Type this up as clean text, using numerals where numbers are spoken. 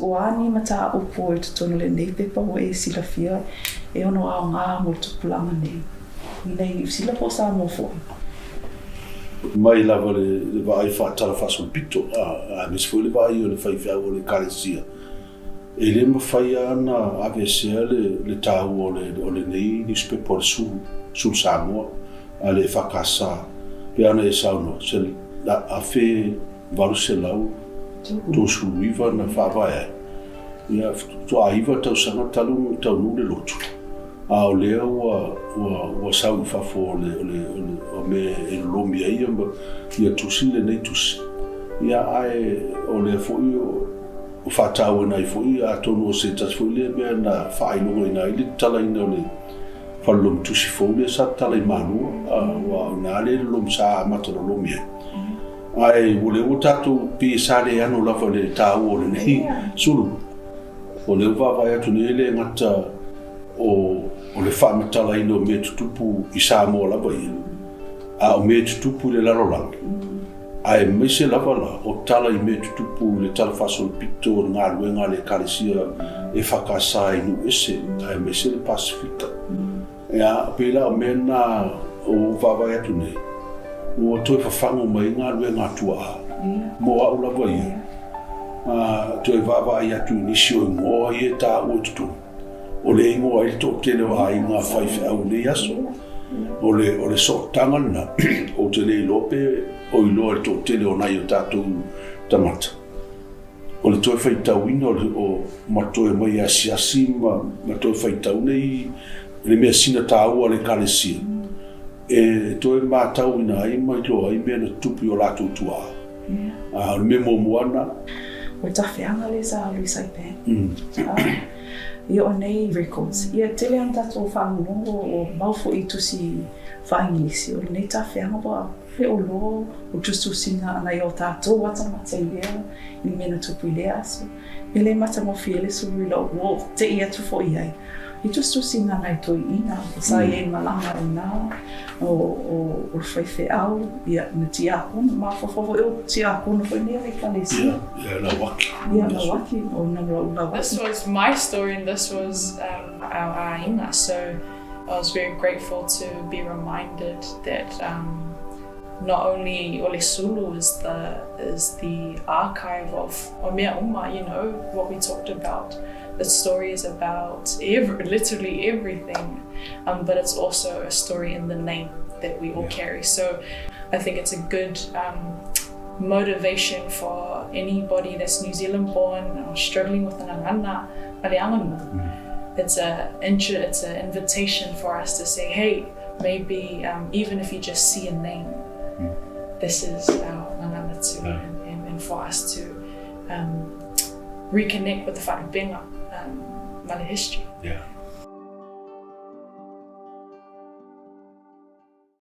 O a ni mataupu i totonu o lenei pepa ua e silafia e ono aoga mo le tupulaga nei, i nei Niu Sila po o Samoa foi? Mai lava le vaai faatala faasolopito, aemaise foi le vaai o le faifeau o le Ekalesia, e le mafai lava ona aveesea le taua o lenei niusipepa o le Sulu, Sulu Samoa a le EFKS, pei ona e saunoa, se 1839 na faavae ai, ia, faatoa 9 tausaga talu ona taunuu le lotu, a o lea ua, ua, ua sau i fafo o le, o le, o le, o mea e lolomi ai ia, ia tusi lenei tusi. Ia, ae o lea foi o, o faatauaina ai foi, atonu o se tasi foi lea mea na faailogaina ai le tatalaina o le fale lomi tusi fou lea sa tatala i Malua, aua o i ina lea lolomi sa amata lolomi ai. Ae o lea ua tatou pei sa le ano lava i le taua o lenei sulu. O lea ua vaavaai atu nei e le gata o o le faamatalaina o mea tutupu i Samoa lava ia, a o mea tutupu i le lalolagi, aemaise lava la o tala i mea tutupu i le talafaasolopito o le galuega a le Ekalesia EFKS i nuu ese, aemaise le Pasefika. Ia, pei la o mea na ua ou vaavaai atu nei, ua toe fafago mai ai galuega a tuaa, mo au lava ia, a toe vaavaai atu i nisi o igoa ia e taua i totonu, o lea e igoa ai le toatele o aiga faifeau i nei aso. O le, o le sootaga lena, ou te le iloa pe o iloa e le toatele o nai o tatou tagata. O le toe faitauina o le, o, ma toe omai e asiasi ma, ma toe faitau nei le measina taua a le Ekalesia, e toe matauina ai ma iloa ai mea na tutupu i o latou tuaa. A o le mea muamua lena. O le tafeaga lea sa alu i Saipan. Ia o nei records, ia e tele lava tatou faalogologo o mau foi i tusi faa-Igilisi, o lenei tafeaga ua E o loa o tusitusiga a nai o tatou atamata i lea i le mea na tupu i lea aso. E le matagofie le sulu i lou ua te'i atu foi i ai i tusitusiga a nai toeaiina sa i ai malaga i ina o o o le faifeau ia na tiakono mafaufau foi o tiakono foi nei o le ekalesia. Ia, ia Lauaki. Ia Lauaki, o na Lauaki. This was my story and this was um, our āinga, so I was very grateful to be reminded that um, not only o le sulu is the is the archive of o mea uma, you know, what we talked about. The story is about every, literally everything, um, but it's also a story in the name that we all yeah. carry. So I think it's a good um, motivation for anybody that's New Zealand born or struggling with an angana, mm. It's a it's an invitation for us to say, hey, maybe um, even if you just see a name, mm. this is our ngangana too, yeah. and, and, and for us to um, reconnect with the wharupenga, um, male history. Yeah.